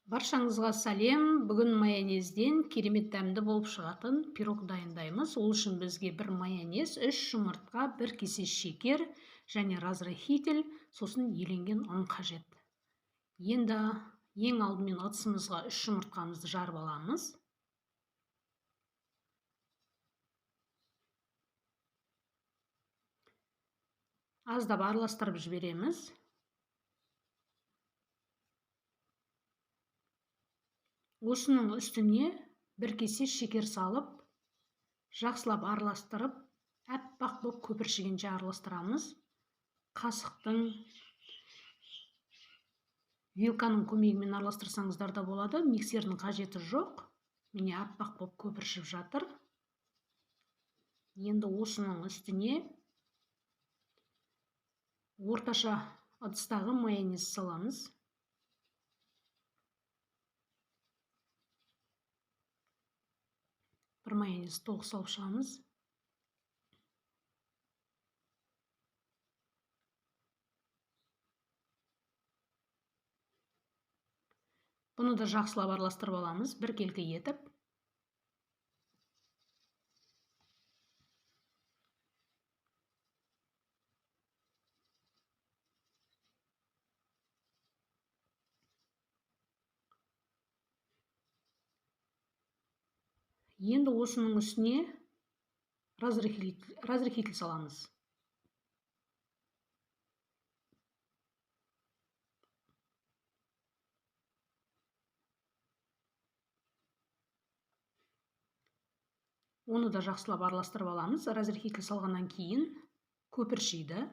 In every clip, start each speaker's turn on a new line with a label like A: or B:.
A: Баршаңызға сәлем. Бүгін майонезден керемет дәмді болып шығатын пирог дайындаймыз. Ол үшін бізге бір майонез, 3 жұмыртқа, 1 кесе шекер және разрыхитель, сосын еленген ұн қажет. Енді ең алдымен ыдысымызға 3 жұмыртқамызды жарып аламыз. Аздап араластырып жібереміз. Осының үстіне бір кесе шекер салып, жақсылап араластырып, әппақ болып көпіршігенше араластырамыз. Қасықтың, вилканың көмегімен араластырсаңыздар да болады, миксердің қажеті жоқ. Міне әппақ болып көпіршіп жатыр. Енді осының үстіне орташа ыдыстағы майонез саламыз. Бір майонез толық салып шығамыз. Бұны да жақсылап араластырып аламыз, біркелкі етіп. Енді осының үстіне разрыхлитель саламыз. Оны да жақсылап араластырып аламыз. Разрыхлитель салғаннан кейін көпіршиді.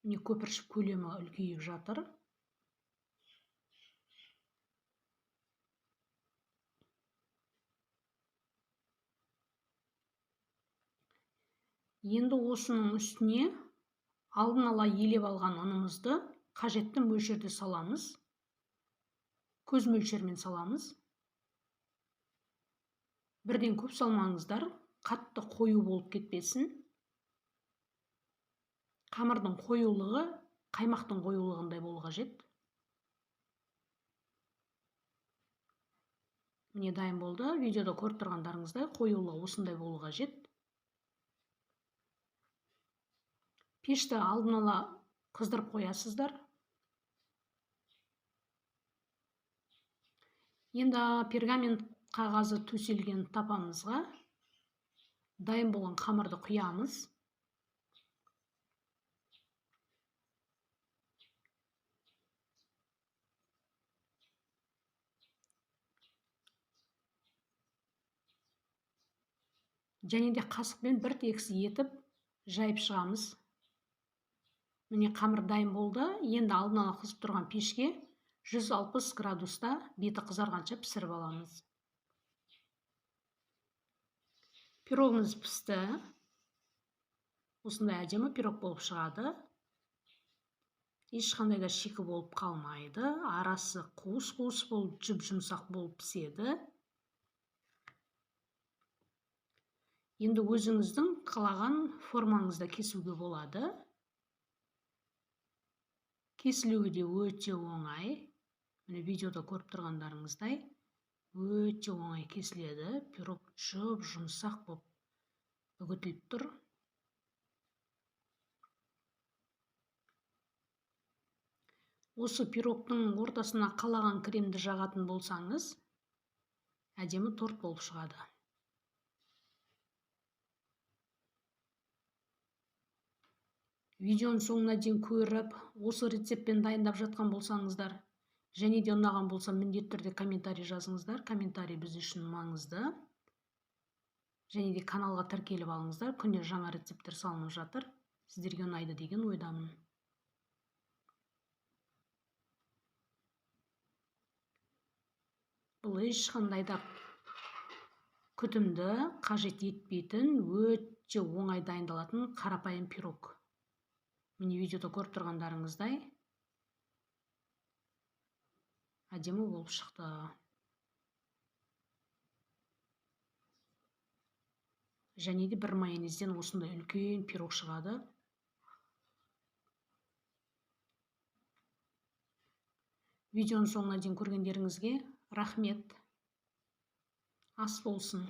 A: Міне көпіршіп көлемі үлкейіп жатыр. Енді осының үстіне алдын ала елеп алған ұнымызды қажетті мөлшерде саламыз. Көз мөлшермен саламыз. Бірден көп салмаңыздар, қатты қою болып кетпесін. Қамырдың қоюлығы қаймақтың қоюлығындай болу қажет. Міне дайын болды. Видеода көріп тұрғандарыңыздай қоюлығы осындай болу қажет. Пешті алдын ала қыздырып қоясыздар. Енді пергамент қағазы төселген тапамызға дайын болған қамырды құямыз. Және де қасықпен бір тегіс етіп жайып шығамыз. Міне қамыр дайын болды. Енді алдын ала қызып тұрған пешке 160 градуста беті қызарғанша пісіріп аламыз. Пирогымыз пісті. Осындай әдемі пирог болып шығады. Ешқандай да шикі болып қалмайды. Арасы қуыс-қуыс болып, жұп-жұмсақ болып піседі. Енді өзіңіздің қалаған формаңызда кесуге болады. Кесілуі де өте оңай. Міне видеода көріп тұрғандарыңыздай өте оңай кесіледі. Пирог жұп-жұмсақ болып үгітіліп тұр. Осы пирогтың ортасына қалаған кремді жағатын болсаңыз, әдемі торт болып шығады. Видеоның соңына дейін көріп, осы рецептпен дайындап жатқан болсаңыздар, және де ұнаған болса, міндетті түрде комментарий жазыңыздар. Комментарий біз үшін маңызды. Және де каналға тіркеліп алыңыздар. Күнде жаңа рецепттер салынып жатыр. Сіздерге ұнайды деген ойдамын. Бұл ешқандай да күтімді қажет етпейтін, өте оңай дайындалатын қарапайым пирог. Міне видеода көріп тұрғандарыңыздай әдемі болып шықты. Және де бір майонезден осындай үлкен пирог шығады. Видеоның соңына дейін көргендеріңізге рахмет. Ас болсын!